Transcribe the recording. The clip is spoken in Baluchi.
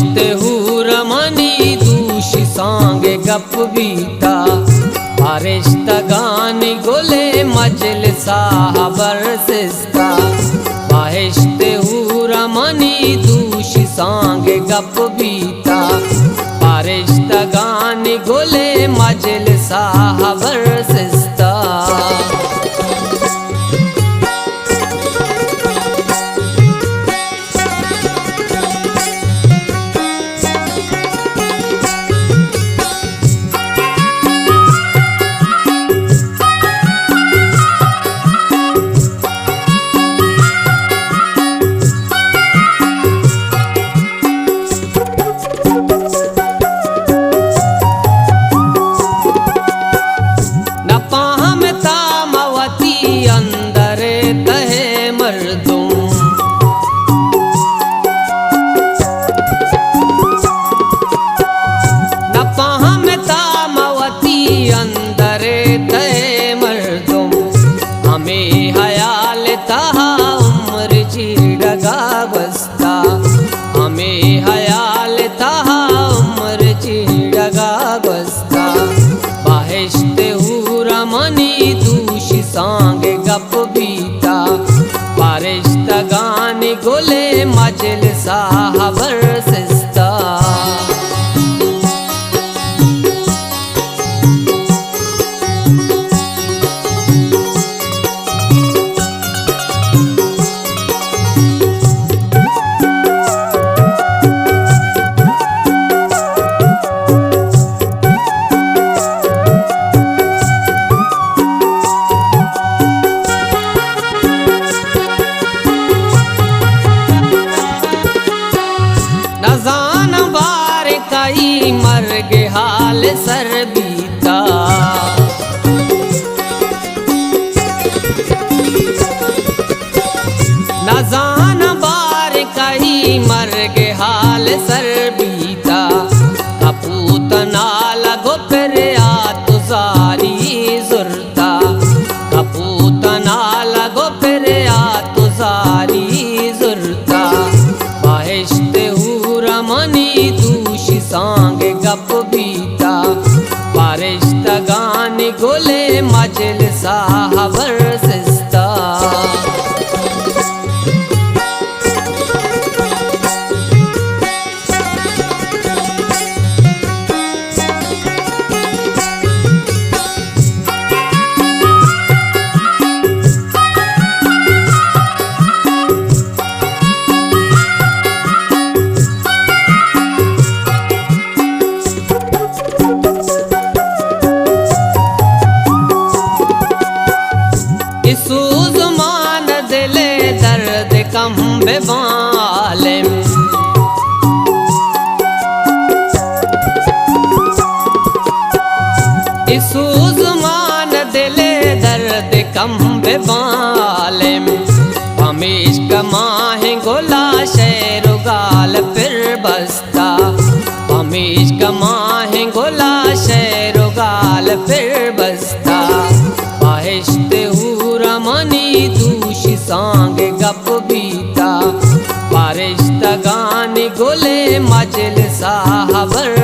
بہشت حورمانی دوشی سانگ گپ بیتا، پرشتگانی گل مجلسا ہبر سستا۔ بہشت حورمانی دوشی سانگ گپ بیتا، پرشتگانی گل مجلسا ہبر سستا۔ نہ پہمتا ما وتی اندر تہ مردم، نہ پہمتا ما وتی اندر تہ مردم، ہمے حیال تہا عمر جیڑگا گوستا، ہمے حیال تہا عمر جیڑگا گوستا۔ بہشت حورمانی دوشی سانگ گپ بیتا، پرشتگانی گل مجلسا ہبر سستا۔ نزاناں بار کئی مرگ حال سر بیتا، نزاناں بار کئی مرگ حال سر بیتا۔ کپوت نالگ و پر آت و زاری زرتا، کپوت نالگ و پر آت و زاری زرتا۔ بہشت حورمانی دوشی سانگ گپ بیتا، پرشتگانی گل مجلسا ہبر سستا۔ اے سوزمان دل ءِ درد کم بباں عالم، اے سوزمان دل ءِ درد کم بباں عالم۔ پمیشکا ماہیں گلا شعر و گال پر بستا، پمیشکا ماہیں گلا شعر و گال پر بستا۔ بہشت حورمانی دوشی سانگ گپ بیتا، پرشتگانی گل مجلسا ہبر